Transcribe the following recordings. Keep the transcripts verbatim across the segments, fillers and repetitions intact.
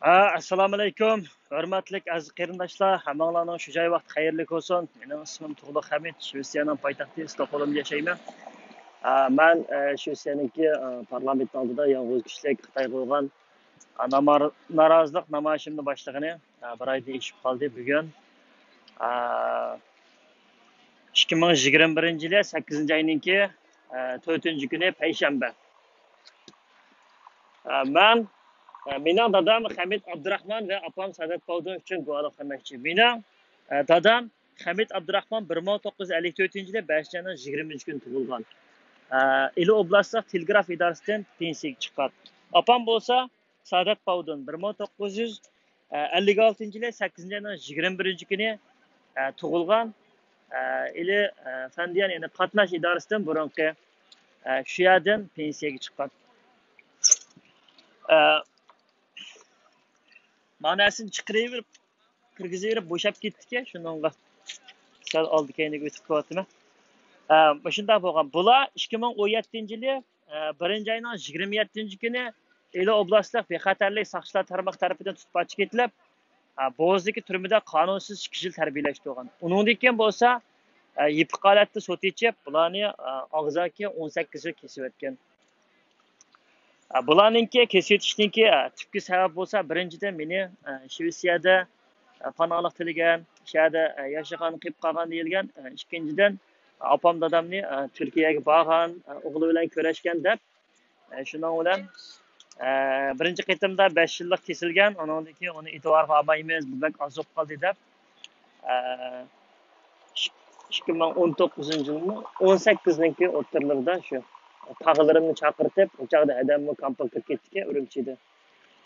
ئە، ئەسسالامۇئەلەيكۇم، ھۆرمەتلىك ئەزىز قېرىنداشلار، ھەممىڭلارنىڭ شۇ جاي ۋاقتى خەيرلىك بولسۇن. مېنىڭ ئىسمىم تۇغلۇق ھەمىت، شىۋېتسىيەنىڭ پايتەختى ستوكھولمدا ياشايمەن. ئە، مەن، ئە، شىۋېتسىيەنىڭكى، ئە، پارلامېنتنىڭ ئالدىدا يالغۇز كىشىلىك خىتايغا بولغان، ئە، ناما-، نارازىلىق نامايىشىمنى باشلىغىنى، ئە، بىر ئايدىن ئېشىپ قالدى. بۈگۈن، ئە، ئىككى مىڭ يىگىرمە بىرىنچى يىلى سەككىزىنچى ئاينىڭكى، ئە، تۆتىنچى كۈنى، پەيشەنبە. ئە، مەن، ئە، مېنىڭ دادام خەمىت ئابدۇراخمان ۋە ئاپام سادات باۋدۇن ئۈچۈن گۇۋاھلىق بەرمەكچى. مېنىڭ، ئە، دادام خەمىت ئابدۇراخمان بىر مىڭ توققۇز يۈز ئەللىك تۆتىنچى يىلى بەشىنچى ئاينىڭ يىگىرمىنچى كۈنى تۇغۇلغان. ئە، ئىلى ئوبلاستلىق تېلېگراف ئىدارىسىدىن پېنسىيەگە چىققان. ئاپام بولسا سادات باۋدۇن بىر مىڭ توققۇز يۈز ئەللىك ئالتىنچى يىلى سەككىزىنچى ئاينىڭ يىگىرمە بىرىنچى كۈنى، ئە، تۇغۇلغان. ئە، ئىلى، ئە، فەندىيان، يەنى قاتناش ئىدارىسىدىن بۇرۇنقى، ئە، شۇ يەردىن پېنسىيەگە چىققان. ئە، ماناسىنى چىقىرىۋېرىپ، كىرگۈزۈۋېرىپ بوشاپ كېتىپتىكەن، شۇنىڭغا سەل ئالدى كەينىگە ئۆتۈپ قېلىۋاتىمەن. ئە، مۇشۇنداق بولغان. بۇلار ئىككى مىڭ ئون يەتتىنچى يىلى، ئە، بىرىنچى ئاينىڭ يىگىرمە يەتتىنچى كۈنى ئىلى ئوبلاستلىق بىخەتەرلىك ساقچىلار تارمىقى تەرىپىدىن تۇتۇپ ئاچىقىپ كېتىلىپ، ئە، بوزدىكى تۈرمىدە قانۇنسىز ئىككى يىل تەربىيەلەشتۈرگەن. ئۇنىڭدىن كېيىن بولسا، ئە، يېپىق ھالەتتە سوت ئېچىپ، بۇلارنى، ئە، ئاغزاكى ئون سەككىز يىل كېسىۋەتكەن. ئە، بۇلارنىڭكى كېسىۋېتىشنىڭكى، ئە، تۈپكى سەۋەب بولسا، بىرىنچىدىن، مېنى، ئە، شىۋېتسىيەدە، ئە، پاناھلىق تىلىگەن، شۇ يەردە، ئە، ياشىغان، قېلىپ قالغان دېيىلگەن. ئە، ئىككىنچىدىن، ئاپام دادامنى، ئە، تۈركىيەگە بارغان، ئە، ئوغلى بىلەن كۆرۈشكەن دەپ، ئە، شۇنىڭ بىلەن، ئە، بىرىنچى قېتىمدا بەش يىللىق كېسىلگەن، ئۇنىڭدىن كېيىن ئۇنى ئېتىبارغا ئالمايمىز، بۇ بەك ئاز بولۇپ قالدى دەپ، ئە، ئىككى مىڭ ئون توققۇزىنچى يىلمۇ، ئون سەككىزنىڭكى ئوتتۇرىلىرىدا شۇ تاغىلىرىمنى چاقىرتىپ، ئۇ چاغدا ھەدەممۇ كامپقا كىرىپ كېتىپتىكەن ئۈرۈمچىدە.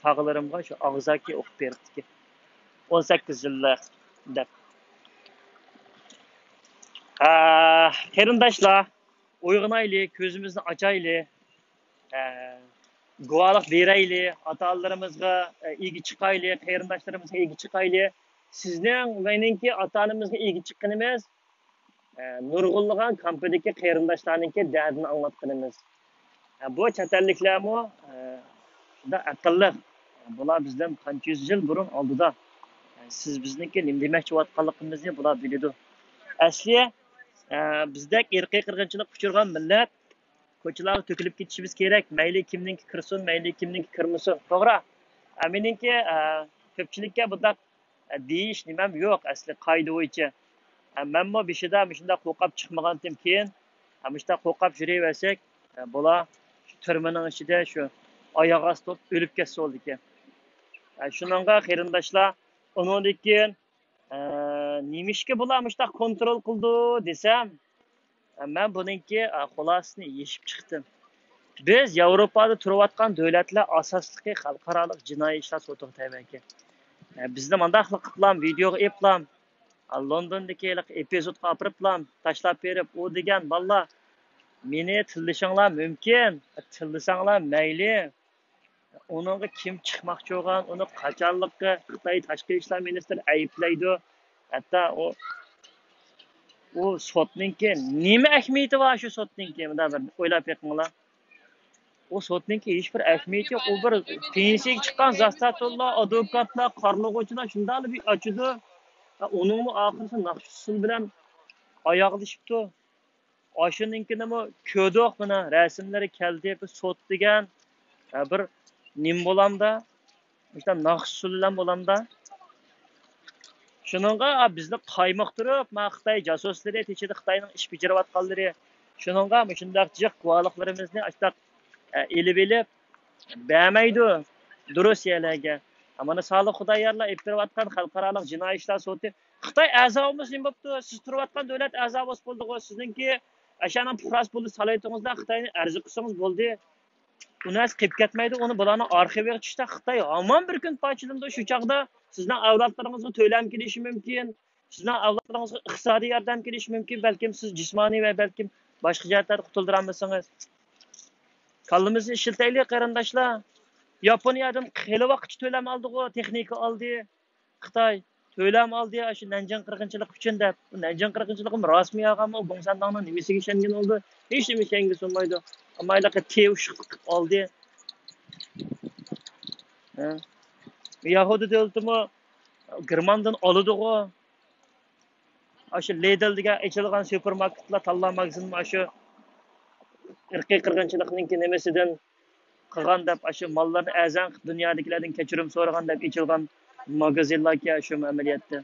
تاغىلىرىمغا شۇ ئاغزاكى ئوقۇپ بېرىپتىكەن. ئون سەككىز يىللىق دەپ. ئە، قېرىنداشلار، ئويغىنايلى، كۆزىمىزنى ئاچايلى، ئە، گۇۋاھلىق بېرەيلى، ئاتا-ئانىلىرىمىزغا، ئە، ئىگە چىقايلى، قېرىنداشلىرىمىزغا ئىگە چىقايلى. سىزنىڭ، مېنىڭكى ئاتا-ئانىمىزغا ئىگە چىققىنىمىز، ئە، نۇرغۇنلىغان كامپىدىكى قېرىنداشلارنىڭكى دەردىنى ئاڭلاتقىنىمىز. ئە، بۇ چەت ئەللىكلەرمۇ، ئە، شۇنداق ئەقىللىق. بۇلار بىزدىن قانچە يۈز يىل بۇرۇن ئالدىدا. ئە، سىز بىزنىڭكى نېمە دېمەكچى بولۇۋاتقانلىقىمىزنى بۇلار بىلىدۇ. ئەسلى، ئە، بىزدەك ئىرقىي قىرغىنچىلىققا ئۇچرىغان مىللەت كوچىلارغا تۆكۈلۈپ كېتىشىمىز كېرەك. مەيلى كىمنىڭكى كىرسۇن، مەيلى كىمنىڭكى كىرمىسۇن. توغرا. ئە، مېنىڭكى، ئە، كۆپچىلىككە بۇنداق، ئە، دېيىش نېمەم يوق ئەسلى قائىدە بويىچە. ئە، مەنمۇ بېشىدا مۇشۇنداق قورقۇپ چىقمىغانتىم، كېيىن، ئە، مۇشۇنداق قورقۇپ يۈرۈۋەرسەك، ئە، بۇلار شۇ تۈرمىنىڭ ئىچىدە شۇ ئاياغ ئاستى بولۇپ ئۆلۈپ كەتسە بولىدىكەن. ئە، شۇنىڭغا قېرىنداشلار، ئۇنىڭدىن كېيىن، ئە، نېمىشقا بۇلار مۇشۇنداق كونترول قىلىدۇ دېسەم، ئە، مەن بۇنىڭكى، ئە، خۇلاسىسىنى يېشىپ چىقتىم. بىز ياۋروپادا تۇرۇۋاتقان دۆلەتلەر ئاساسلىقى خەلقئارالىق جىنايى ئىشلار سوتىغا تەۋەكەن. ئە، بىزنى مانداقلا قىلىپلام، ۋىدېيوغا ئېلىپلام، ئە، لوندوندىكى ھېلىقى ئېپىزودقا ئاپىرىپلام، تاشلاپ بېرىپ، ئۇ دېگەن، بالىلار، مېنى تىللىشىڭلار مۇمكىن، تىللىساڭلار مەيلى. ئۇنىڭغا كىم چىقماقچى بولغان، ئۇنى قاچانلىققا خىتاي تاشقى ئىشلار مىنىستىرى ئەيىبلەيدۇ. ھەتتا ئۇ، ئۇ سوتنىڭكى نېمە ئەھمىيىتى بار شۇ سوتنىڭكى؟ مۇنداق بىر ئويلاپ بېقىڭلار. ئۇ سوتنىڭكى ھېچبىر ئەھمىيىتى يوق. ئۇ بىر پېنسىيەگە چىققان زاستاتوللار، ئادۋوكاتلار، قارىلىغۇچىلار شۇنداقلا بىر ئاچىدۇ. ئۇنىڭمۇ ئاخىرسى ناخشا ئۇسسۇل بىلەن ئاياغلىشىپتۇ. ئاشۇنىڭكىنىمۇ كۆردۇق، مانا رەسىملىرى كەلدى. بىر سوت دېگەن، ئە، بىر نېمە بولامدا، مۇشۇنداق ناخشا ئۇسسۇلى بىلەن بولامدا. شۇنىڭغا، ئا، بىزنى قايمۇقتۇرۇپ، ما خىتاي جاسۇسلىرى، تېشىدا خىتاينىڭ ئىش بېجىرىۋاتقانلىرى، شۇنىڭغا مۇشۇنداق جىق گۇۋاھلىقلىرىمىزنى ئاشۇنداق، ئە، ئېلىپ ئېلىپ بەرمەيدۇ دۇرۇس يەرلەرگە. مانا سالىھ خۇدايارلار ئېلىپ بېرىۋاتقان خەلقئارالىق جىنايى ئىشلار سوتى، خىتاي ئەزا بولمىسا نېمە بوپتۇ؟ سىز تۇرۇۋاتقان دۆلەت ئەزا بولسا بولدىغۇ. سىزنىڭكى ئاشۇنىڭ پۇقراسى بولۇش سالاھىيىتىڭىزدا خىتاينى ئەرزى قىلسىڭىز بولدى. ئۇ نەرسە قېلىپ كەتمەيدۇ. ئۇنى بۇلارنىڭ ئارخىۋىغا چۈشسە، خىتاي ھامان بىر كۈن پارچىلىنىدۇ. شۇ چاغدا سىزنىڭ ئەۋلادلىرىڭىزغا تۆلەم كېلىشى مۇمكىن. سىزنىڭ ئەۋلادلىرىڭىزغا ئىقتىسادىي ياردەم كېلىشى مۇمكىن. بەلكىم سىز جىسمانىي ۋە بەلكىم باشقا جەھەتلەردە قۇتۇلدۇرالمىسىڭىز. كاللىمىزنى ئىشلىتەيلى، قېرىنداشلار. ياپونىيەدىن خېلى ۋاقىتچە تۆلەم ئالدىغۇ، تېخنىكا ئالدى. خىتاي تۆلەم ئالدى، ئاشۇ نەنجىڭ قىرغىنچىلىقى ئۈچۈن دەپ. نەنجىڭ قىرغىنچىلىقىمۇ راستمۇ يالغانمۇ، گوڭسەنداڭنىڭ نېمىسىگە ئىشەنگىلى بولىدۇ؟ ھېچ نېمە ئىشەنگىلى بولمايدۇ. ئەمما ھېلىقى تېۋىشلىق قىلىپ ئالدى. ھە؟ يەھۇدىي دۆلىتىمۇ گېرماندىن ئالىدىغۇ. ئاشۇ لىدل دېگەن ئېچىلغان سۇپېرماركېتلار، تاللا ماگىزىنمۇ ئاشۇ ئىرقىي قىرغىنچىلىقنىڭكى نېمىسىدىن قىلغان دەپ، ئاشۇ ماللارنى ئەرزان قىلىپ، دۇنيادىكىلەردىن كەچۈرۈم سورىغان دەپ ئېچىلغان ماگىزىنلاركەن شۇ ئەمەلىيەتتە.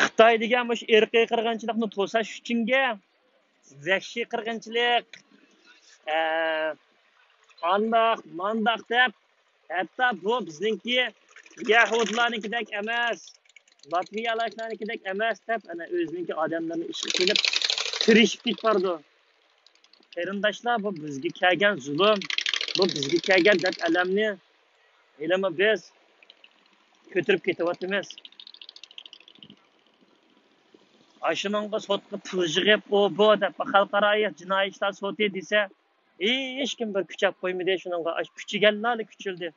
خىتاي دېگەن مۇشۇ ئىرقىي قىرغىنچىلىقنى توساش ئۈچۈنگە ۋەھشىي قىرغىنچىلىق، ئە، ئانداق، مانداق دەپ، ھەتتا بۇ بىزنىڭكى يەھۇدىيلارنىڭكىدەك ئەمەس، لاتۋىيەلەرنىڭكىدەك ئەمەس دەپ، ئەنە ئۆزىنىڭكى ئادەملىرىنى ئىشقا سېلىپ، تىرىشىپ كېتىپ بارىدۇ. قېرىنداشلار، بۇ بىزگە كەلگەن زۇلۇم، بۇ بىزگە كەلگەن دەرد ئەلەمنى ھېلىمۇ بىز كۆتۈرۈپ كېتىۋاتىمىز. ئاشۇنىڭغا سوتقا پۇل يىغىپ، ئۇ بۇ دەپ، خەلقئارا جىنايى ئىشلار سوتى دېسە، ھېچكىم بىر كۈچەپ قويمىدى شۇنىڭغا. ئاش كۈچىگەنلەرلا كۈچىلدى.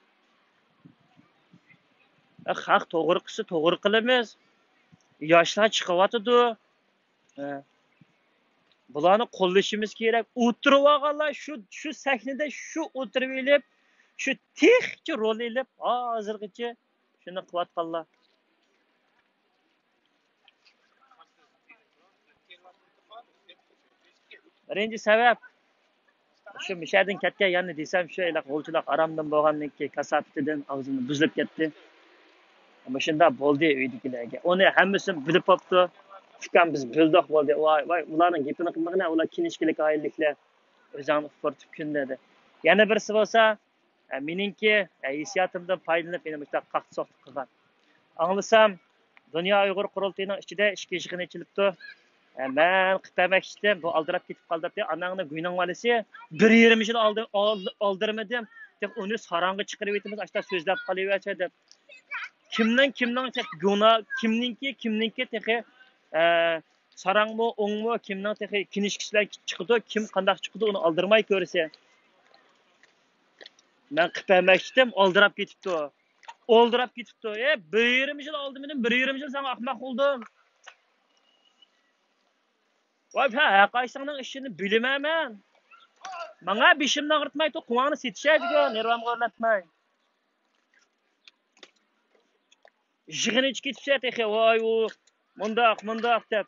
خەق توغرا قىلسا توغرا قىلىمىز. ياشلار چىقىۋاتىدۇ. ھە. بۇلارنى قوللىشىمىز كېرەك. ئولتۇرۇۋالغانلار شۇ، شۇ سەھنىدە شۇ ئولتۇرۇۋېلىپ، شۇ تېخىچە رول ئېلىپ، ھازىرغىچە شۇنى قىلىۋاتقانلار. بىرىنچى سەۋەب، شۇ مۇشەدىن كەتكەن يەرنى دېسەم، شۇ ھېلىقى غۇلچىلىق ئارامدىن بولغاندىن كېيىن كاساپىتىدىن ئاغزىمدىن بۇزۇلۇپ كەتتى. مۇشۇنداق بولدى ئۆيدىكىلەرگە. ئۇنى ھەممىسى بىلىپ بوپتۇ. ئۇكام، بىز بىلدۇق بولدى. ۋاي، ۋاي، ئۇلارنىڭ گېپىنى قىلمىغىنە، ئۇلار كىنىشكىلىك ئائىلىلىكلەر. ئۆزۈڭنى ئۇپرىتىپ كۈندە دېدى. يەنە بىرسى بولسا، ئە، مېنىڭكى، ئە، ھېسسىياتىمدىن پايدىلىنىپ مېنى مۇشۇنداق قاقتى-سوقتى قىلغان. ئاڭلىسام، دۇنيا ئۇيغۇر قۇرۇلتىيىنىڭ ئىچىدە ئىككى يىغىن ئېچىلىپتۇ. ئە، مەن قىپەمەكشىتىم، بۇ ئالدىراپ كېتىپ قالدى دەپ، ئاناڭنى گۇينىڭ بالىسى بىر يېرىم يىل ئالدى-، ئالدى-، ئالدىرىمىدىم. تېخى ئۇنى ساراڭغا چىقىرىۋېتىمىز، ئاشتا سۆزلەپ قالىۋەرسە دەپ. كىمنىڭ، كىمنىڭ تېخى گۇناھ، كىمنىڭكى، كىمنىڭكى تېخى، ئە، ساراڭمۇ، ئوڭمۇ، كىمنىڭ تېخى كىنىشكىسى بىلەن چىقىدۇ، كىم قانداق چىقىدۇ، ئۇنى ئالدىرىماي كۆرسە. مەن قىپەمەكشىتىم، ئالدىراپ كېتىپتۇ. ئالدىراپ كېتىپتۇ. ئە، بىر يېرىم يىل ئالدىمىدىم، بىر يېرىم يىل ساڭا ئاقماق بولدۇم. ۋاي، ھە، ھەر قايسىڭنىڭ ئىشىنى بىلىمەن مەن. ماڭا بېشىمنى ئاغرىتماي، تۇ، قۇۋاڭنى سېتىشەي دېگەن، نېرۋامغا ئۆرلەتمەي. يىغىن ئىچى كېتىپسە تېخى، ۋاي، ئۇ مۇنداق، مۇنداق دەپ.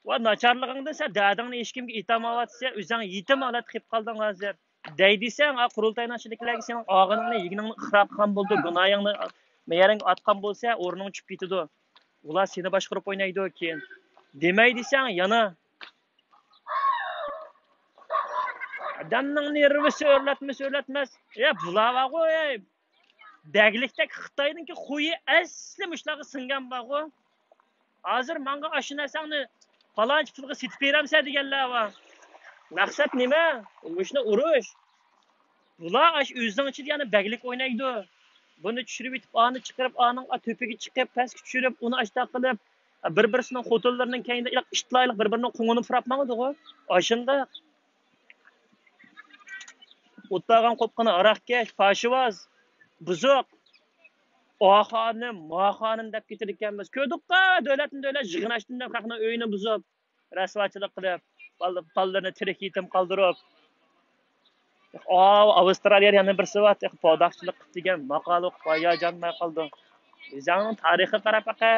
ۋا، ناچارلىقىڭدىن سەن دەردىڭنى ھېچكىمگە ئېيتالمايۋاتىسەن، ئۆزۈڭ يېتىم ھالەتتە قېلىپ قالدىڭ ھازىر. دەي دېسەڭ، ئا، قۇرۇلتاينىڭ ئىچىدىكىلەرگە سېنىڭ ئاغىنىڭنى، يېگىنىڭنى ئىقرار قىلغان بولىدۇ، گۇناھىڭنى مەيەرىڭگە ئاتقان بولسا، ئورنۇڭ چۈشۈپ كېتىدۇ. ئۇلار سېنى باشقۇرۇپ ئوينايدۇ كېيىن. دېمەي دېسەڭ، يەنە ئادەمنىڭ نېرۋىسى ئۆرلەتمىسە ئۆرلەتمەس. يا، بۇلار بارغۇ، ئەي، بەگلىكتەك خىتاينىڭكى خۇيى ئەسلى مۇشۇلارغا سىڭگەن بارغۇ. ھازىر ماڭا ئاشۇ نەرسەڭنى پالانچە پۇلغا سېتىپ بېرەمسەن دېگەنلەر بار. مەقسەت نېمە؟ مۇشۇنى ئۇرۇش. بۇلار ئاشۇ ئۆزىنىڭ ئىچىدە يەنە بەگلىك ئوينايدۇ. بۇنى چۈشۈرۈۋېتىپ، ئانى چىقىرىپ، ئانىڭ تۆپىگە چىقىپ، پەسكە چۈشۈرۈپ، ئۇنى ئاشتاق قىلىپ، بىر-بىرسىنىڭ خوتۇنلىرىنىڭ كەينىدە ئىتلايلىق بىر-بىرىنىڭ قوڭىنى پۇراپ ماڭىدىغۇ. ئاشۇنداق. ئوتلاغان قوپقىنى ھاراقكەش، پاشىۋاز، بۇزۇق. ئا خانىم، ما خانىم دەپ كېتىدىكەنمىز. كۆردۇققا، دۆلەتنى دۆلەت، يىغىن ئاچتىم دەپ خەقنىڭ ئۆيىنى بۇزۇپ، رەسۋاچىلىق قىلىپ، بال-، بالىلىرىنى تىرىك يېتىم قالدۇرۇپ. ئاۋۇ ئاۋسترالىيەدە يەنە بىرسى بار، تېخى پاداخچىلىق قىپتىكەن، ماقالە ئوقۇپ ھاياجانماي قالدى. ئۆزۈڭنىڭ تارىخىغا قاراپ باقە.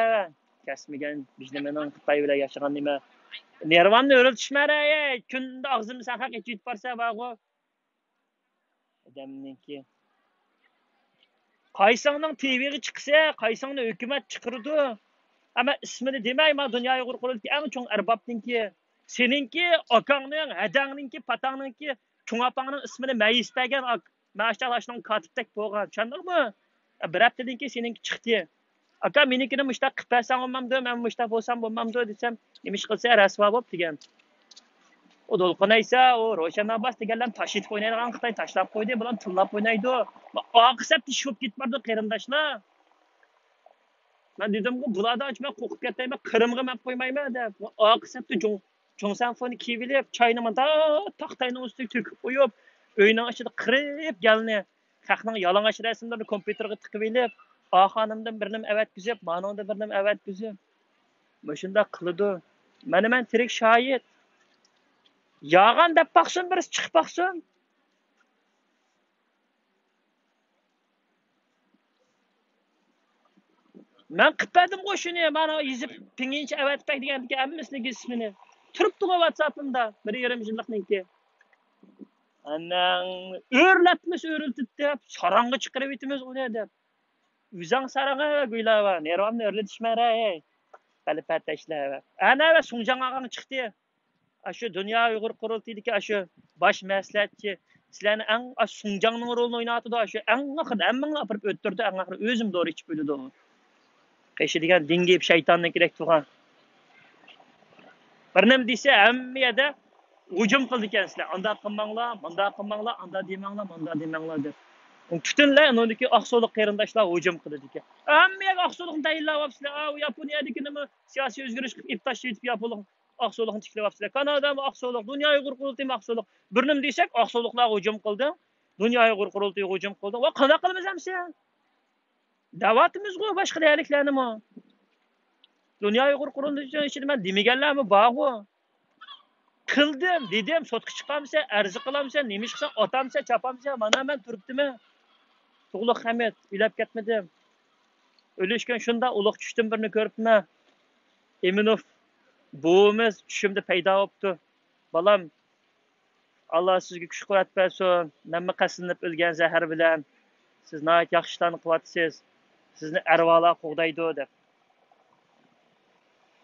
كەسمىگەن بىز نېمىنىڭ خىتاي بىلەن ياشىغان نېمە. نېرۋامنى ئۆرلىتىشمە، ئەي، كۈندە ئاغزىمنى سەن خەق ئېچىۋېتىپ بارسا بارغۇ. ئادەمنىڭكى. قايسىڭنىڭ تىۋىغا چىقسا، قايسىڭنى ھۆكۈمەت چىقىرىدۇ. ئەمما ئىسمىنى دېمەي، ما دۇنيا ئۇيغۇر قۇرۇلتىيى ئەڭ چوڭ ئەربابنىڭكى. سېنىڭكى، ئاكاڭنىڭ، ھەدەڭنىڭكى، پاتاڭنىڭكى، چوڭ ئاپاڭنىڭ ئىسمىنى مەيىس بەرگەن، ئاك-، مەشتاق ئاشۇنىڭ كاتىپتەك بولغان. چۈشەندىڭمۇ؟ بىر ھەپتىدىن كېيىن سېنىڭكى چىقتى. ئاكا، مېنىڭكىنى مۇشتاق قىلىپ بەرسەڭ بولمامدۇ؟ مەن مۇشتاق بولسام بولمامدۇ دېسەم، نېمە ئىش قىلسا رەسۋا بوپ دېگەن. ئۇ دولقۇن ئەيسا، ئۇ روشەن ئابباس دېگەنلەرنى تاشلىتىپ ئوينايدىغان خىتاي تاشلاپ قويدى، بۇلارنى تىللاپ ئوينايدۇ. ئاخىرسەپتە ئىش بولۇپ كېتىپ بارىدۇ قېرىنداشلار. مەن دېدىمغۇ، بۇلاردىن مەن قورقۇپ كەتمەيمەن، قىرىمغا مەن قويمايمەن دەپ. ئاخىرسەپتە جۇڭ-، جۇڭسەنفۇنى كىيىۋېلىپ، چاينى مۇنداق تاختاينىڭ ئۈستىگە تۆكۈپ قويۇپ، ئۆينىڭ ئىچىدە قىرىپ گەلنى خەقنىڭ يالىڭاچ رەسىملىرىنى كومپيۇتېرغا تىقىۋېلىپ، ئا خانىمدىن بىر نېمە ئەۋەتكۈزۈپ، مانىڭدىن بىر نېمە ئەۋەتكۈزۈپ، مۇشۇنداق قىلىدۇ. مانا مەن تىرىك شاھىت. يالغان دەپ باقسۇن، بىرسى چىقىپ باقسۇن. مەن قىلىپ بەردىمغۇ شۇنى، مانا يېزىپ پىڭيىنچە ئەۋەتىپ بەر دېگەندىكى ھەممىسىنى، ئىسمىنى. تۇرۇپتىغۇ ۋاتساپىمدا بىر يېرىم يىللىقنىڭكى. ئاناڭ ئۆرلەتمىسە ئۆرلىتىپ دەپ، ساراڭغا چىقىرىۋېتىمىز ئۇنى دەپ. ئۆزۈڭ ساراڭ ھە، گۇيلاۋا، نېرۋامنى ئۆرلىتىشمە ھەي. غەلىپە تاشلا. ئەنە ۋە سۇڭجاڭ ئاغاڭ چىقتى. ئاشۇ دۇنيا ئۇيغۇر قۇرۇلتىيىدىكى ئاشۇ باش مەسلىھەتچى، سىلەرنى ئەڭ، ئاشۇ سۇڭجاڭنىڭ رولىنى ئويناۋاتىدۇ، ئاشۇ ئەڭ ئاخىرىدا ھەممىڭلارنى ئاپىرىپ ئۆلتۈردى، ئەڭ ئاخىرى ئۆزىمۇ دورا ئىچىپ ئۆلىدۇ. قېشى دېگەن دىڭگىيىپ شەيتاننىڭ كېرەك تۇرغان. بىر نېمە دېسە، ھەممە يەردە ھۇجۇم قىلىدىكەنسىلەر. ئانداق قىلماڭلار، مانداق قىلماڭلار، ئانداق دېمەڭلار، مانداق دېمەڭلار دەپ. پۈتۈنلەي ئۇنىڭدىكى ئاقسۇلۇق قېرىنداشلار ھۇجۇم قىلىدىكەن. ھەممە يەرگە ئاقسۇلۇقنى تەيىنلەۋاپسىلەر. ئاۋۇ ياپونىيەدىكى نېمە سىياسىي ئۆزگىرىش قىلىپ تاشلىۋېتىپ ياپونلۇق ئاقسۇلۇقنى تىكلەۋاپسىلەر. كانادامۇ ئاقسۇلۇق، دۇنيا ئۇيغۇر قۇرۇلتىيىمۇ ئاقسۇلۇق. بىر نېمە دېسەك، ئاقسۇلۇقلارغا ھۇجۇم قىلدىڭ، دۇنيا ئۇيغۇر قۇرۇلتىيىغا ھۇجۇم قىلدىڭ. ۋە قانداق قىلىمىز ئەمسە؟ دەۋاتىمىزغۇ باشقا دەيلىكلەرنىمۇ. دۇنيا ئۇيغۇر قۇرۇلتىيىنىڭ ئىچىدە مەن دېمىگەنلەرمۇ بارغۇ. قىلدىم، دېدىم، سوتقا چىقامسەن، ئەرز قىلامسەن، نېمە ئىش قىلساڭ ئاتامسەن، چاپامسەن، مانا مەن تۇرۇپتىمەن. تۇغلۇق خەمىت، ئۆلۈپ كەتمىدىم. ئۆلۈشكە شۇنداق ئۇلۇغ چۈشتىن بىرنى كۆرۈپتىمەن. ئىمىنوف بوۋىمىز چۈشۈمدە پەيدا بوپتۇ. بالام، ئاللا سىزگە كۈچ-قۇۋۋەت بەرسۇن. مەنمۇ قەستلىنىپ ئۆلگەن زەھەر بىلەن. سىز ناھايىتى ياخشى ئىشلارنى قىلىۋاتىسىز. سىزنى ئەرۋاھلار قوغدايدۇ دەپ.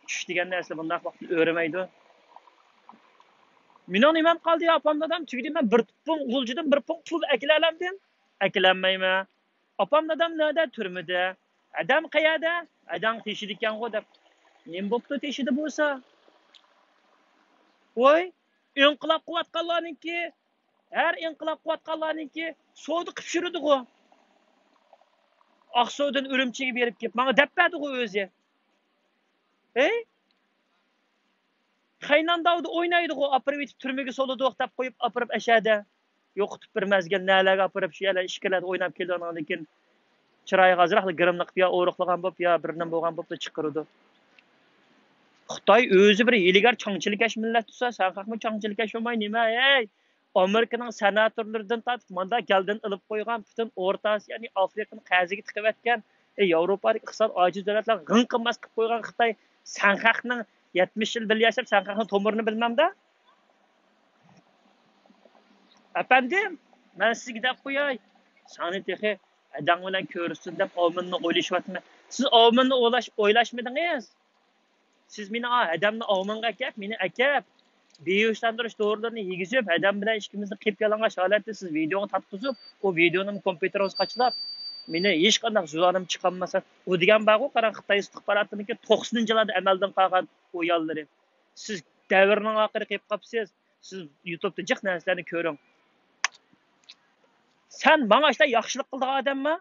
چۈش دېگەن نەرسە بۇنداق ۋاقىتتا ئۆرىمەيدۇ. مېنىڭ نېمەم قالدى، ئاپام دادام تۈگىدى. مەن بىر پۇڭ غۇلجىدىن بىر پۇڭ پۇل ئەكېلەلەمدىم؟ ئەكېلەلمەيمەن. ئاپام دادام نەدە؟ تۈرمىدە. ئەدەم قەيەردە؟ ئەدەڭ تېشىدىكەنغۇ دەپ. نېمە بوپتۇ تېشىدا بولسا؟ ۋاي، ئىنقىلاب قىلىۋاتقانلارنىڭكى، ھەر ئىنقىلاب قىلىۋاتقانلارنىڭكى سودا قىلىپ يۈرىدىغۇ. ئاقسۇدىن ئۈرۈمچىگە بېرىپ كېلىپ ماڭا دەپ بەردىغۇ ئۆزى. ھەي؟ خەينەن داۋدا ئوينايدىغۇ، ئاپىرىۋېتىپ تۈرمىگە سولىدۇق دەپ قويۇپ ئاپىرىپ ئەشەدە يوقىتىپ بىر مەزگىل نەلەرگە ئاپىرىپ شۇ يەرلەر ئىچكىرىلەردە ئويناپ كېلىدۇ، ئاندىن كېيىن چىرايىغا ئازراقلا گىرىملىق يا ئورۇقلىغان بولۇپ يا بىر نېمە بولغان بولۇپ چىقىرىدۇ. خىتاي ئۆزى بىر ھىيلىگەر چاڭچىلكەش مىللەت تۇرسا، سەن خەقمۇ چاڭچىلكەش بولماي نېمە ھەي؟ ئامېرىكىنىڭ سېناتورلىرىدىن تارتىپ ماندا گەلدىن ئېلىپ قويغان پۈتۈن ئورتا ئاسىيانى، ئافرىقىنى قەرزگە تىقىۋەتكەن، ئەي، ياۋروپادىكى ئىقتىساد ئاجىز دۆلەتلەر غىڭ قىلماس قىلىپ قويغان خىتاي سەن خەقنىڭ يەتمىش يىل بىللە ياشاپ، سەن خەقنىڭ تومۇرىنى بىلمەمدۇ؟ ئەپەندىم، مەن سىزگە دەپ قوياي، ساڭا تېخى ھەدەڭ بىلەن كۆرۈشسۇن دەپ ئاۋمېننى ئويلىشىۋاتىمەن. سىز ئاۋمېننى ئويلاش-، ئويلاشمىدىڭىز. سىز مېنى ھەدەمنى ئاۋمېنغا ئەكەپ، مېنى ئەكەپ، بىھوشلاندۇرۇش دورىلىرىنى يېگۈزۈپ، ھەدەم بىلەن ئىككىمىزنى قىپيالىڭاچ ھالەتتە سىز ۋىدېئوغا تارتقۇزۇپ، ئۇ ۋىدېئونىمۇ كومپيۇتېرىڭىزغا قاچىلاپ، مېنى ھېچقانداق زۇۋانىم چىقارماسا، ئۇ دېگەن بارغۇ، قاراڭ، خىتاي ئىستىخباراتىنىڭكى توقسىنىنچى يىللاردا ئەمەلدىن قالغان ئۇ ياللىرى. سىز دەۋرنىڭ ئاخىرى قېلىپ قاپسىز. سىز يۇتۇبتا جىق نەرسىلەرنى كۆرۈڭ. سەن ماڭا ئاشۇنداق ياخشىلىق قىلىدىغان ئادەمما؟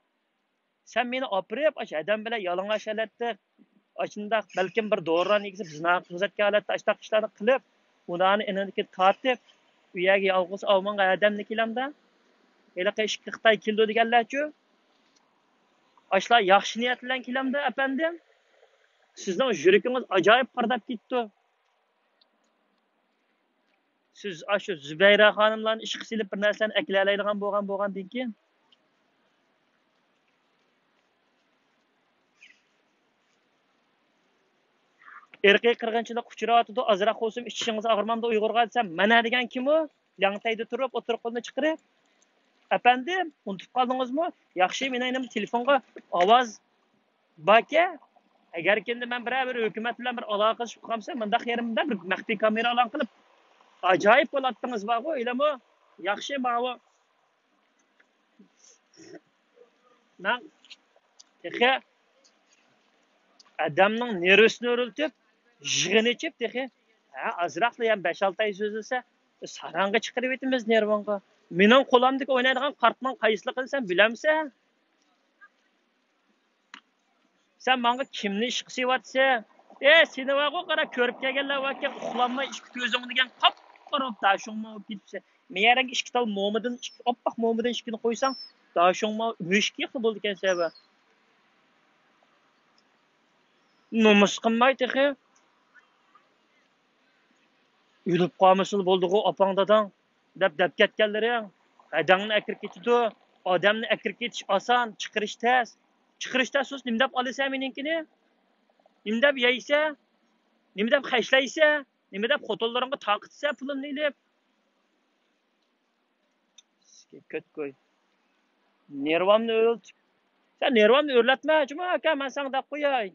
سەن مېنى ئاپىرىپ، ئاشۇ ئادەم بىلەن يالىڭاچ ھالەتتە، ئاشۇنداق بەلكىم بىر دورىلارنى يېگۈزۈپ، زىنا قىلغۇزاتكەن ھالەتتە ئاشۇنداق ئىشلارنى قىلىپ، ئۇلارنى ئېنىڭدىكى تارتىپ، ئۇ يەرگە يالغۇز ئاۋمېنغا ھەدەمنى كېلەمدۇ؟ ھېلىقى ئىككى خىتاي كېلىدۇ دېگەنلەرچۇ؟ ئاشۇلار ياخشى نىيەت بىلەن كېلەمدۇ، ئەپەندىم؟ سىزنىڭ يۈرىكىڭىز ئاجايىپ پارلاپ كېتىپتۇ. سىز ئاشۇ زۇبەيرە خانىملارنى ئىشقا سېلىپ بىر نەرسىلەرنى ئەكېلەلەيدىغان بولغان، بولغاندىن كېيىن، ئىرقىي قىرغىنچىلىق ئۇچراۋاتىدۇ، ئازراق بولسىمۇ ئىچىڭىز ئاغرىمامدۇ ئۇيغۇرغا دېسەم، مانا دېگەن كىمۇ؟ لياڭتەيدە تۇرۇپ، ئوتتۇرا قولنى چىقىرىپ، ئەپەندىم، ئۇنتۇپ قالدىڭىزمۇ؟ ياخشى، مېنىڭ يېنىمدا تېلېفونغا ئاۋاز باركەن، ئەگەركىندە مەن بىرەر بىر ھۆكۈمەت بىلەن بىر ئالاقىلىشىپ قالسام، مۇنداق يېرىمدە بىر مەخپىي كامېرا ئالان قىلىپ، ئاجايىپ بولاتتىڭىز بارغۇ، ئۆيلەمۇ؟ ياخشى، ماۋۇ. مەن تېخى ئادەمنىڭ نېرۋىسىنى ئۆرۈلتۈپ، يىغىنى ئېچىپ تېخى، ھە، ئازراقلا يەنە بەش-ئالتە ئاي سۆزلىسە، ساراڭغا چىقىرىۋېتىمىز نېرۋىڭغا. مېنىڭ قولۇمدىكى ئوينايدىغان كارتىنىڭ قايسىلىقىنى سەن بىلەمسەن؟ سەن ماڭا كىمنى ئىشقا سېلىۋاتىسەن؟ ئە، سېنى بارغۇ، قارا، كۆرۈپ كەلگەنلەر باركەن، ئۇخلانماي ئىككى كۆزۈڭ دېگەن قاپقارا داشۇڭما بولۇپ كېتىپسەن. مېيەرەڭگە ئىككى تال مومىدىن، ئىككى ئاپئاق مومىدىن ئىككىنى قويساڭ، داشۇڭما مۈشۈك يىقى بولىدىكەن سەۋە. نومۇس قىلماي تېخى. ئۆلۈپ قالمىسىلا بولدىغۇ ئاپاڭ داداڭ دەپ دەپ كەتكەنلىرىڭ. ھەدەڭنى ئەكىرىپ كېتىدۇ. ئادەمنى ئەكىرىپ كېتىش ئاسان، چىقىرىش تەس. چىقىرىشتا سۇس نېمە دەپ ئالىسەن مېنىڭكىنى؟ نېمە دەپ يەيسەن؟ نېمە دەپ خەجلەيسەن؟ نېمە دەپ خوتۇنلىرىڭغا تارقىتىسەن پۇلۇمنى ئېلىپ؟ كۆتكوي. نېرۋامنى ئۆرلىتىپ. سەن نېرۋامنى ئۆرلەتمە، جۇما ئاكا، مەن ساڭا دەپ قوياي.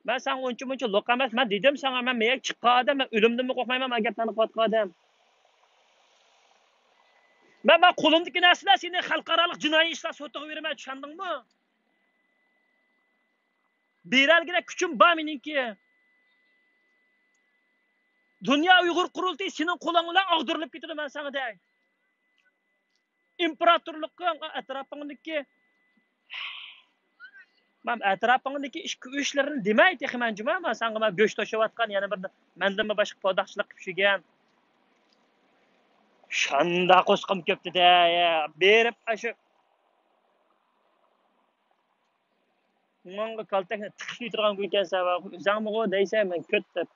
مەن ساڭا ئۇنچە مۇنچە لوق ئەمەس، مەن دېدىم ساڭا، مەن مېيەك چىققان ئادەم، مەن ئۆلۈمدىنمۇ قورقمايمەن، مەن گەپلەرنى قىلىۋاتقان ئادەم. مەن، مەن قولۇمدىكى نەرسىلەر سېنى خەلقئارالىق جىنايى ئىشلار سوتىغا بېرىمەن، چۈشەندىڭمۇ؟ بېرەلىگۈدەك كۈچۈم بار مېنىڭكى. دۇنيا ئۇيغۇر قۇرۇلتىيى سېنىڭ قولۇڭ بىلەن ئاغدۇرۇلۇپ كېتىدۇ، مەن ساڭا دەي. ئىمپېراتورلۇققا ئەتراپىڭدىكى، مەن ئەتراپىڭدىكى ئىككى ئۈچلىرىنى دېمەي تېخى مەن جۇما، مەن ساڭا مەن گۆش توشۇۋاتقان يەنە بىر مەندىنمۇ باشقا پوداقچىلىق قىلىپ يۈرگەن. شۇنداق قوسقۇم كۆپتىدە، بېرىپ ئاشۇ ماڭا كالتەكنى تىقىپ يۈتىدىغان گۇيكەنسەن، ئۆزەڭمىغۇ دەيسەن، مەن كۆت دەپ.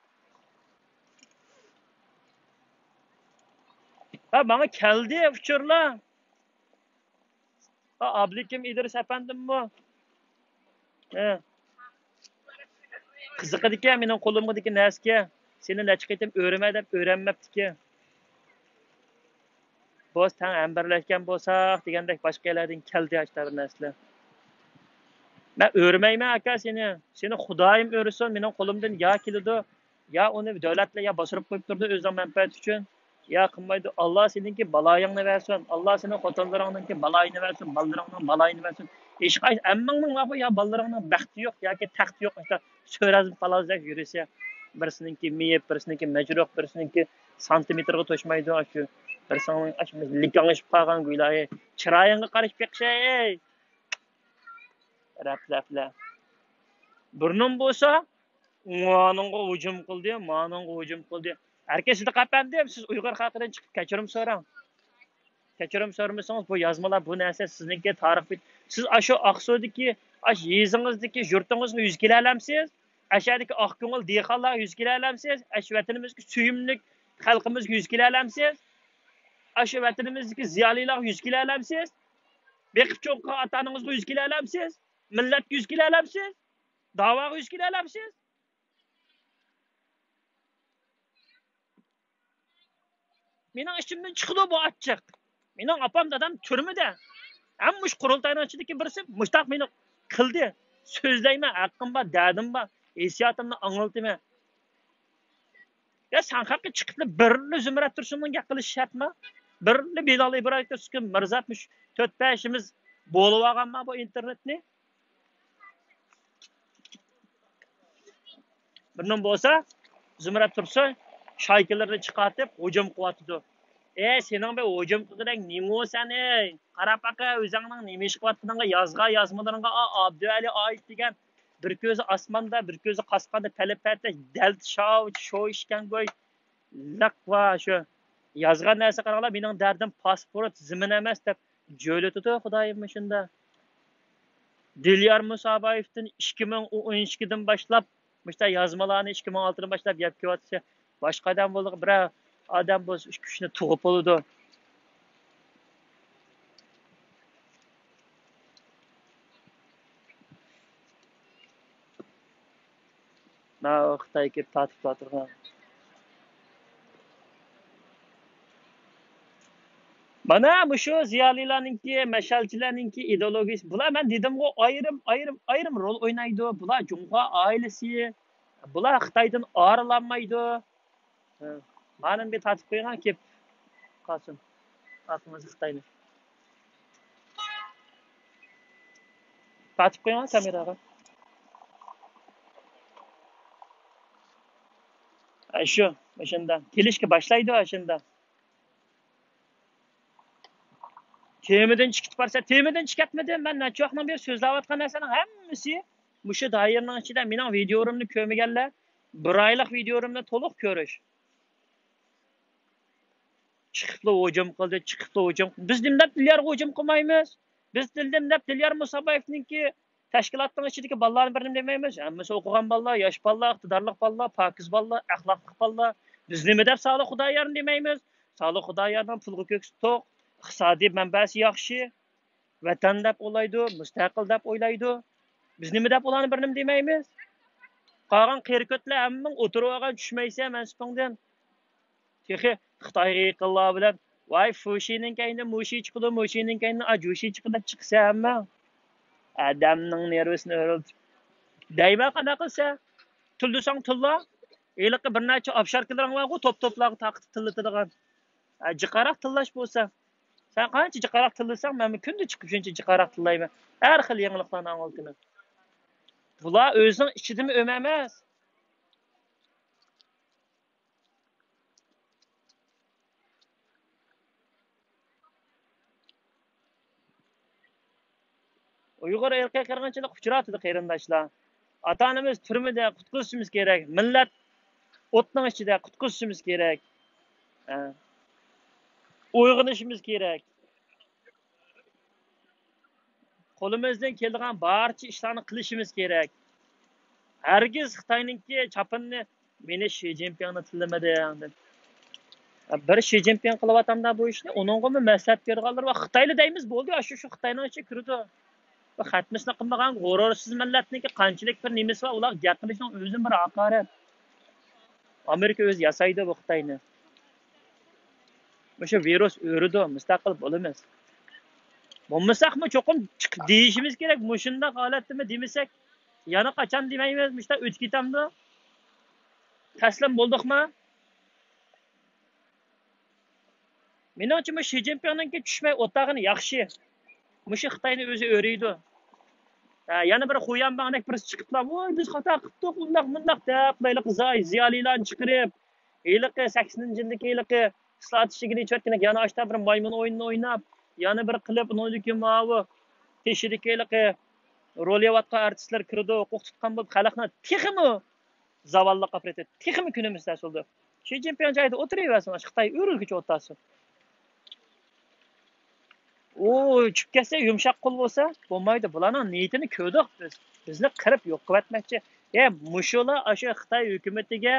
ھە، ماڭا كەلدى ئۇچۇرلار. ھە، ئابلىكىم ئىدرىس ئەپەندىممۇ؟ ھە. قىزىقىدىكەن مېنىڭ قولۇمغىدىكى نەرسىگە. سېنى نەچچە قېتىم ئۆرىمە دەپ ئۆرەنمەپتىكەن. بوس تەڭ ھەمبىرلەشكەن بولساق دېگەندەك باشقا يەرلەردىن كەلدى ئاشتا بىر نەرسىلەر. مەن ئۆرمەيمەن ئاكا سېنى. سېنى خۇدايىم ئۆرسۇن، مېنىڭ قولۇمدىن يا كېلىدۇ، يا ئۇنى دۆلەتلەر يا باسۇرۇپ قويۇپ تۇرىدۇ ئۆزىنىڭ مەنپەئەتى ئۈچۈن، يا قىلمايدۇ. ئاللا سېنىڭكى بالايىڭنى بەرسۇن، ئاللا سېنىڭ خوتۇنلىرىڭنىڭكى بالايىنى بەرسۇن، بالىلىرىڭنىڭ بالايىنى بەرسۇن. ھېچقايسى ھەممىڭنىڭ بارغۇ يا بالىلىرىڭنىڭ بەختى يوق ياكى تەختى يوق، ئاشتا سۆرەزمە پالازدەك يۈرىسە. بىرسىنىڭكى مېيىپ، بىرسىنىڭكى مەجرۇھ، بىرسىنىڭكى سانتىمېتىرغا توشمايدۇ. ئاشۇ بىرسىڭنىڭ ئاشۇ لىكاڭلىشىپ قالغان گۇيلايى. چىرايىڭغا قارىشىپ بېقىشەي. رەپلەپلە. بۇرنۇم بولسا مانىڭغا ھۇجۇم قىلدى، مانىڭغا ھۇجۇم قىلدى. ئەركە سىدىق ئەپەندىم، سىز ئۇيغۇر خەلقىدىن چىقىپ كەچۈرۈم سوراڭ. كەچۈرۈم سورىمىسىڭىز، بۇ يازمىلار، بۇ نەرسە سىزنىڭكى تارىخ بىت-، سىز ئاشۇ ئاقسۇدىكى، ئاشۇ يېزىڭىزدىكى، يۇرتىڭىزغا يۈز كېلەلەمسىز؟ ئەشەدىكى ئاقكۆڭۈل دېھقانلارغا يۈز كېلەلەمسىز؟ ئاشۇ ۋەتىنىمىزگە سۆيۈملۈك خەلقىمىزگە يۈز كېلەلەمسىز؟ ئاشۇ ۋەتىنىمىزدىكى زىيالىيلارغا يۈز كېلەلەمسىز؟ بېقىپ چوڭ قىلغان ئاتا ئانىڭىزغا يۈز كېلەلەمسىز؟ مىللەتكە يۈز كېلەلەمسىز؟ داۋاغا يۈز كېلەلەمسىز؟ مېنىڭ ئىچىمدىن چىقىدۇ بۇ ئاچچىق. مېنىڭ ئاپام دادام تۈرمىدە. ھەم مۇشۇ قۇرۇلتاينىڭ ئىچىدىكى بىرسى مۇشتاق مېنى قىلدى. سۆزلەيمەن، ھەققىم بار، دەردىم بار، ھېسسىياتىمنى ئاڭلىتىمەن. يا سەن خەققە چىقىپلا بىرلا زۇمرەت تۇرسۇننىڭ گەپ قىلىشى شەرتما؟ بىرلا بىلال ئىبراھىم تۇرسۇن مىرزات مۇشۇ تۆت بەشىمىز بولۇۋالغانما بۇ ئىنتېرنېتنى؟ بىرنىڭ بولسا زۇمرەت تۇرسۇن شايكىلىرىنى چىقارتىپ ھۇجۇم قىلىۋاتىدۇ. ئە، سېنىڭ بىر ھۇجۇم قىلغۇدەك نېمە سەن، ئەي؟ قاراپ باقە، ئۆزۈڭنىڭ نېمە ئىش قىلىۋاتقىنىڭغا، يازغان يازمىلىرىڭغا، ئا، ئابدۇئەلى ئايت دېگەن بىر كۆزى ئاسماندا، بىر كۆزى قاسقاندا پەلەپەتە دەلتە شاۋ شو ئىشكەنگوي. لىق ۋا شۇ يازغان نەرسە قاراڭلار، مېنىڭ دەردىم پاسپورت، زېمىن ئەمەس دەپ جۆلىتىدۇ خۇدايىم مۇشۇندا. دىليار مۇسابايېۋتىن ئىككى مىڭ ئون ئىككىدىن باشلاپ مۇشۇنداق يازمىلارنى ئىككى مىڭ ئالتىدىن باشلاپ يەپ كېلىۋاتىسى، باشقا ئادەم بولىدۇ، بىرەر ئادەم بولسا ئۈچ كۈچنى تۇغۇپ بولىدۇ. ماۋۇ خىتاي كېلىپ تارتىپ تۇرغان. مانا مۇشۇ زىيالىيلارنىڭكى، مەشئەلچىلەرنىڭكى ئىدېئولوگىيىسى. بۇلار، مەن دېدىمغۇ، ئايرىم، ئايرىم، ئايرىم رول ئوينايدۇ. بۇلار جۇڭخۇا ئائىلىسى. بۇلار خىتايدىن ئايرىلالمايدۇ. ھە. مانا بىر تارتىپ قويۇڭ، كېلىپ قالسۇن. ئاتىڭىز خىتاينى. تارتىپ قويۇڭ كامېراغا. ئە، شۇ، شۇنداق. كېلىشكە باشلايدۇ، شۇنداق. تېمىدىن چىقىپ بارسا، تېمىدىن چىقىپ كەتمىدىم. مەن نەچچە ۋاقىتنىڭ بېرى سۆزلەۋاتقان نەرسىنىڭ ھەممىسى مۇشۇ دائىرىنىڭ ئىچىدە. مېنىڭ ۋىدىيولىرىمنى كۆرمىگەنلەر بىر ئايلىق ۋىدىيولىرىمنى تولۇق كۆرۈش. چىقىپلا ھۇجۇم قىلدى، چىقىپلا ھۇجۇم. بىز نېمە دەپ دىليارغا ھۇجۇم قىلمايمىز؟ بىز نېمە دەپ دىليار مۇسابايېۋنىڭكى تەشكىلاتنىڭ ئىچىدىكى بالىلارنى بىرنېمە دېمەيمىز؟ ھەممىسى ئوقۇغان بالىلار، ياش بالىلار، ئىقتىدارلىق بالىلار، پاكىز بالىلار، ئەخلاقلىق بالىلار. بىز نېمە دەپ سالىھ خۇدايارنى دېمەيمىز؟ سالىھ خۇدايارنىڭ پۇلغا كۆكسى توق، ئىقتىسادىي مەنبەسى ياخشى، ۋەتەن دەپ ئويلايدۇ، مۇستەقىل دەپ ئويلايدۇ. بىز نېمە دەپ ئۇلارنى بىر نېمە دېمەيمىز؟ قالغان قېرى-كۆتلەر ھەممىڭ ئولتۇرۇۋالغان، چۈشمەيسەن مەنسىپىڭدىن. تېخى خىتايغا يېقىنلار بىلەن، ۋاي، فۇشىنىڭ كەينىدىن مۇشى چىقىدۇ، مۇشىنىڭ كەينىدىن ئاجۇشى چىقىدۇ دەپ چىقىسەن ھەممىڭ. ئادەمنىڭ نېرۋىسىنى ئۆرۈلتۈپ. دەيمەن، قانداق قىلسا؟ تىللىساڭ تىللا. ھېلىقى بىر نەچچە ئوفشوركىلىرىڭ بارغۇ، توپ-توپلارغا تارقىتىپ تىللىتىدىغان. ھە، جىقراق تىللاش بولسا. سەن قانچە جىقراق تىللىساڭ، مەنمۇ كۈندە چىقىپ شۇنچە جىقراق تىللايمەن. ھەر خىل يېڭىلىقلارنى ئاڭلىتىمەن. بۇلار ئۆزىنىڭ ئىچىدىمۇ ئۆمە ئەمەس. ئۇيغۇر ئىرقىي قىرغىنچىلىق ئۇچراۋاتىدۇ، قېرىنداشلار. ئاتا-ئانىمىز تۈرمىدە، قۇتقۇزۇشىمىز كېرەك. مىللەت ئوتنىڭ ئىچىدە، قۇتقۇزۇشىمىز كېرەك. ھە. ئويغىنىشىمىز كېرەك. قولىمىزدىن كېلىدىغان بارچە ئىشلارنى قىلىشىمىز كېرەك. ھەرگىز خىتاينىڭكى چاپىنىنى، «مېنى شى جىنپىڭنى تىللىمىدىڭ» دەپ. بىر شى جىنپىڭ قىلىۋاتامدا بۇ ئىشنى، ئۇنىڭغىمۇ مەسلىھەت بېرىدىغانلار بار. خىتايلا دەيمىز، بولدى، ئاشۇ شۇ خىتاينىڭ ئىچىگە كىرىدۇ. بۇ خەتمىسىنى قىلمىغان غۇرۇرسىز مىللەتنىڭكى قانچىلىك بىر نېمىسى بار، ئۇلارغا گەپ قىلىشنىڭ ئۆزىمۇ بىر ھاقارەت. ئامېرىكا ئۆزى ياسايدۇ بۇ خىتاينى. مۇشۇ ۋىرۇس ئۆرىدۇ، مۇستەقىل بولىمىز. بولمىساقمۇ چوقۇم چىقىپ دېيىشىمىز كېرەك، مۇشۇنداق ھالەتتىمۇ دېمىسەك، يەنە قاچان دېمەيمىز، مۇشۇنداق ئۆتۈپ كېتەمدۇ؟ تەسلىم بولدۇقمۇ؟ مېنىڭچە، مۇشۇ شى جىنپىڭنىڭكى چۈشمەي ئولتۇرغىنى ياخشى. مۇشۇ خىتاينى ئۆزى ئۆرۈيدۇ. ھە، يەنە بىر خۇيەنباڭدەك بىرسى چىقىپلا، «ۋاي، بىز خاتا قىپتۇق، ئۇنداق، مۇنداق» دەپ، ھېلىقى زاي-، زىيالىيلارنى چىقىرىپ، ھېلىقى سەكسىنىنچى يىلدىكى ھېلىقى ئىسلاھات، ئىچىگە چۆتكىنەك يەنە ئاشتا بىر مايمۇن ئويۇنىنى ئويناپ، يەنە بىر قىلىپ، ئۇنىڭدىكى ماۋۇ تېشىدىكى ھېلىقى رول ئېلىۋاتقان ئارتىسلار كىرىدۇ، ھوقۇق تۇتقان بولۇپ، خەلقنى تېخىمۇ زاۋاللىق قىلىپ، تېخىمۇ كۈنىمىز تەس بولىدۇ. شى جىنپىڭ جايىدا ئولتۇرۇۋەرسۇن، ئاشۇ خىتاي ئۆرۈلگۈچە ئولتۇرسۇن. ئۇ چۈشۈپ كەتسە، يۇمشاق قول بولسا بولمايدۇ. بۇلارنىڭ نىيىتىنى كۆردۇق بىز. بىزنى قىرىپ يوق قىلىۋەتمەكچى. ئە، مۇشۇلار ئاشۇ خىتاي ھۆكۈمىتىگە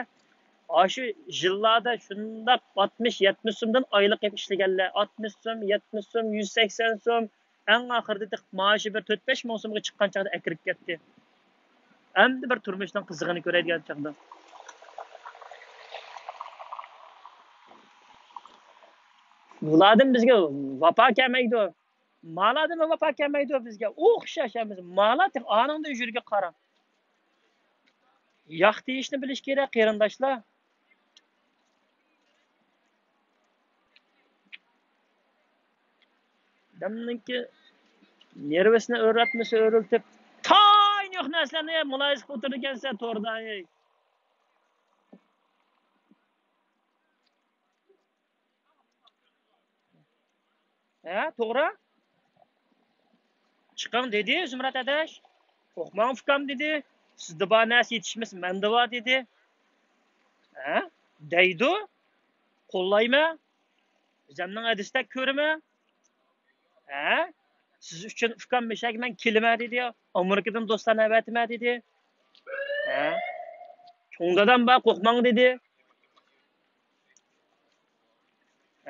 ئاشۇ يىللاردا شۇنداق ئاتمىش، يەتمىش سومدىن ئايلىق يەپ ئىشلىگەنلەر. ئاتمىش سوم، يەتمىش سوم، يۈز سەكسەن سوم، ئەڭ ئاخىرىدا تېخى مائاشى بىر تۆت بەش مىڭ سومغا چىققان چاغدا ئەكىرىپ كەتتى. ئەمدى بىر تۇرمۇشنىڭ قىزىقىنى كۆرەيدىغان چاغدا. بۇلاردىن بىزگە ۋاپا كەلمەيدۇ. مالاردىنمۇ ۋاپا كەلمەيدۇ بىزگە. ئوخشاش ھەممىسى. مالا تېخى ئانىڭدا يۈرگە قارا. ياق دېيىشنى بىلىش كېرەك، قېرىنداشلار. ئادەمنىڭكى نېرۋىسىنى ئۆرلەتمىسە ئۆرلىتىپ، تايىنى يوق نەرسىلەرنى مۇلاھىزە قىلىپ ئولتۇرىدىكەنسەن توردا، ھەي. ھە، توغرا. چىقىڭ دېدى زۇمرەت ئاداش. قورقماڭ ئۇكام دېدى. سىزدە بار نەرسە يېتىشمىسە مەندە بار دېدى. ھە؟ دەيدۇ. قوللايمەن. ئۆزۈمنىڭ ھەدىسىدەك كۆرىمەن. ھە؟ سىز ئۈچۈن ئۇكام مەشەگە مەن كېلىمەن دېدى. ئامېرىكىدىن دوستلارنى ئەۋەتىمەن دېدى. ھە؟ چوڭ دادام بار، قورقماڭ دېدى.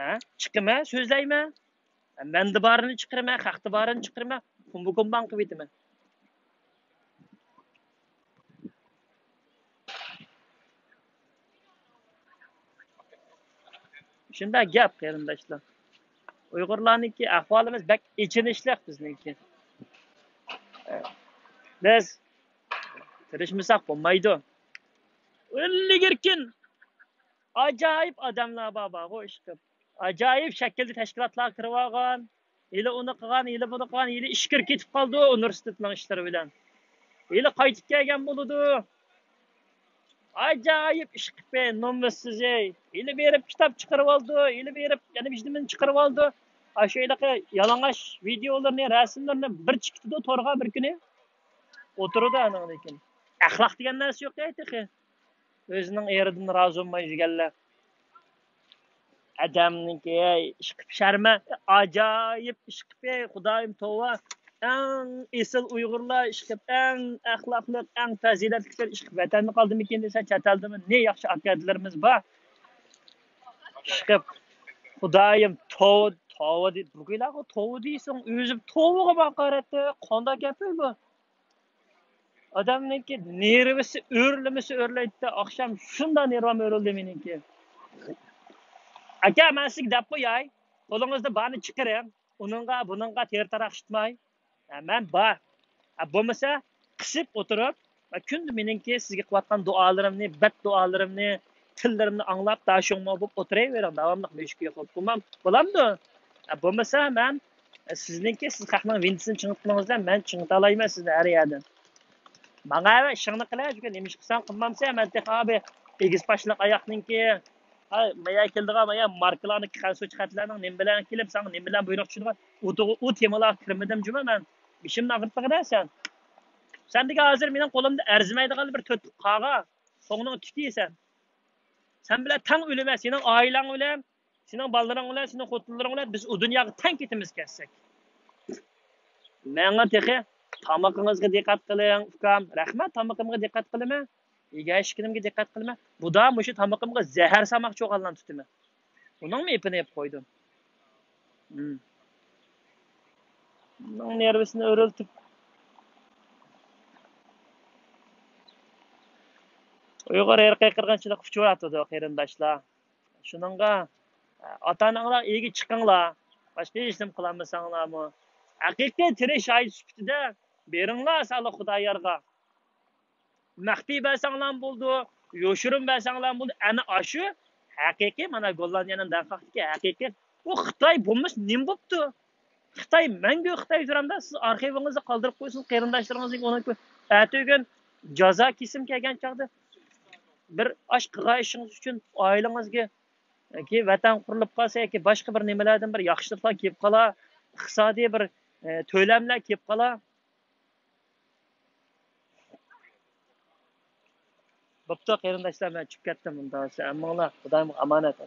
ھە؟ چىقىمەن، سۆزلەيمەن. مەندە بارىنى چىقىرىمەن، خەقتە بارىنى چىقىرىمەن، كۇمبا كۇمباڭ قىلىۋېتىمەن. شۇنداق گەپ، قېرىنداشلار. ئۇيغۇرلارنىڭكى ئەھۋالىمىز بەك ئېچىنىشلىق بىزنىڭكى. بىز تىرىشمىساق بولمايدۇ. ئىلگىرىكىن ئاجايىپ ئادەملەر بار، بارغۇ، ئىشقىلىپ. ئاجايىپ شەكىلدە تەشكىلاتلارغا كىرىۋالغان، ھېلى ئۇنى قىلغان، ھېلى بۇنى قىلغان، ھېلى ئىچكىرى كېتىپ قالىدۇ ئۇنىۋېرسىتېتنىڭ ئىشلىرى بىلەن. ھېلى قايتىپ كەلگەن بولىدۇ. ئاجايىپ ئىش قىلىپ، نومۇسسىز، ئەي. ھېلى بېرىپ كىتاب چىقىرىۋالىدۇ، ھېلى بېرىپ يەنە بىر نېمىنى چىقىرىۋالىدۇ. ئاشۇ ھېلىقى يالىڭاچ ۋىدېئولىرىنى، رەسىملىرىنى بىر چىقىتىدۇ تورغا بىر كۈنى. ئولتۇرىدۇ ئانىڭدىن كېيىن. ئەخلاق دېگەن نەرسە يوق ئەي تېخى. ئۆزىنىڭ ئېرىدىن رازى بولماي يۈرگەنلەر. ئادەمنىڭكى، ئىشقىلىپ شەرمە، ئاجايىپ ئىشقىلىپ، خۇدايىم توۋا. ئەڭ ئېسىل ئۇيغۇرلار ئىشقىلىپ، ئەڭ ئەخلاقلىق، ئەڭ پەزىلەتلىكلەر ئىشقىلىپ ۋەتەندە قالدىمىكىن دېسە، چەت ئەلدىمۇ نى ياخشى ئاكا-ئەدىلىرىمىز بار. ئىشقىلىپ، خۇدايىم توۋا، توۋا دەپ، بۈگۈنلەرگە توۋا دېسەڭ، ئۆزى توۋىغا ھاقارەت، قانداق گەپ بۇ؟ ئادەمنىڭكى نېرۋىسى ئۆرلىمىسى ئۆرلەيتتى. ئاخشام شۇنداق نېرۋام ئۆرۈلدى مېنىڭكى. ئاكا، مەن سىزگە دەپ قوياي، قولىڭىزدا بارنى چىقىرىڭ، ئۇنىڭغا بۇنىڭغا تېرە تاراق ئىشلىتماي. ھە، مەن بار. ھە، بولمىسا قىسىپ ئولتۇرۇپ، ھە، كۈندە مېنىڭكى سىزگە قىلىۋاتقان دۇئالىرىمنى، بەت دۇئالىرىمنى، تىللىرىمنى ئاڭلاپ داشۇڭمۇ بولۇپ ئولتۇرۇۋېرىڭ، داۋاملىق مۈشۈككە يوقاپ بولمام، بولامدۇ؟ ھە، بولمىسا مەن، ھە، سىزنىڭكى، سىز خەقنىڭ ۋىندىسىنى چىڭىتقىنىڭىزدا مەن چىڭىتالايمەن سىزنى ھەر يەردىن. ماڭا ئەۋە ئىشىڭنى قىلە، چۈنكى نېمە ئىش قىلساڭ قىلمامسەن، مەن تېخى ئابى ئېگىز پاشنىلىق ئاياقنىڭكى، ھاي، مايا كېلىدىغان مايا ماركىلارنىڭكى خەنزۇچە خەتلەرنىڭ نېمە بىلەن كېلىپ، ساڭا نېمە بىلەن بۇيرۇق چۈشىدىغان، ئۇ، ئۇ تېمىلارغا كىرمىدىم جۇمۇ مەن. بېشىمنى ئاغرىتمىغىنە سەن. سەن دېگەن ھازىر مېنىڭ قولۇمدا ئەرزىمەيدىغان بىر تۆت قاغا، قوڭنىڭ تۈكى سەن. سەن بىلەن تەڭ ئۆلىمەن، سېنىڭ ئائىلەڭ بىلەن، سېنىڭ بالىلىرىڭ بىلەن، سېنىڭ خوتۇنلىرىڭ بىلەن بىز ئۇ دۇنياغا تەڭ كېتىمىز كەتسەك. ماڭا تېخى تامىقىڭىزغا دىققەت قىلىڭ، ئۇكام. رەھمەت، تامىقىمغا دىققەت قىلىمەن. يېگەن ئىچكىنىمگە دىققەت قىلىمەن. بۇدا مۇشۇ تامىقىمغا زەھەر سالماقچى بولغانلارنى تۇتىمەن. ئۇنىڭمۇ ئېپىنى يەپ قويدۇم. ھىم. ئۇنىڭ نېرۋىسىنى ئۆرۈلتۈپ. ئۇيغۇر ئىرقىي قىرغىنچىلىق ئۇچۇۋاتىدۇ، قېرىنداشلار. شۇنىڭغا ئاتا-ئاناڭلار ئىگە چىقىڭلار. باشقا ھېچنېمە قىلالمىساڭلارمۇ، ھەقىقىي تىرىك شاھىت سۈپىتىدە بېرىڭلار سالىھ خۇدايارغا. مەخپىي بەرسەڭلارمۇ بولىدۇ، يوشۇرۇن بەرسەڭلارمۇ بولىدۇ. ئەنە ئاشۇ ھەقىقىي، مانا، گوللاندىيەنىڭ دەنخاكتىكى ھەقىقىي. ئۇ خىتاي بولمىسا نېمە بوپتۇ؟ خىتاي مەڭگۈ خىتاي تۇرامدا، سىز ئارخىۋىڭىزدا قالدۇرۇپ قويسىڭىز قېرىنداشلىرىڭىزنىڭ، ئۇنىڭ ئەتىگۈن جازا كېسىم كەلگەن چاغدا بىر ئاش قىلغان ئىشىڭىز ئۈچۈن ئائىلىڭىزگە ياكى ۋەتەن قۇرۇلۇپ قالسا ياكى باشقا بىر نېمىلەردىن بىر ياخشىلىقلار كېلىپ قالا، ئىقتىسادىي بىر، ئە، تۆلەملەر كېلىپ قالا. بوپتۇ قېرىنداشلار، مەن چۈشۈپ كەتتىم، ئۇنداق بولسا ھەممىڭلار خۇدايىمغا ئامانەت.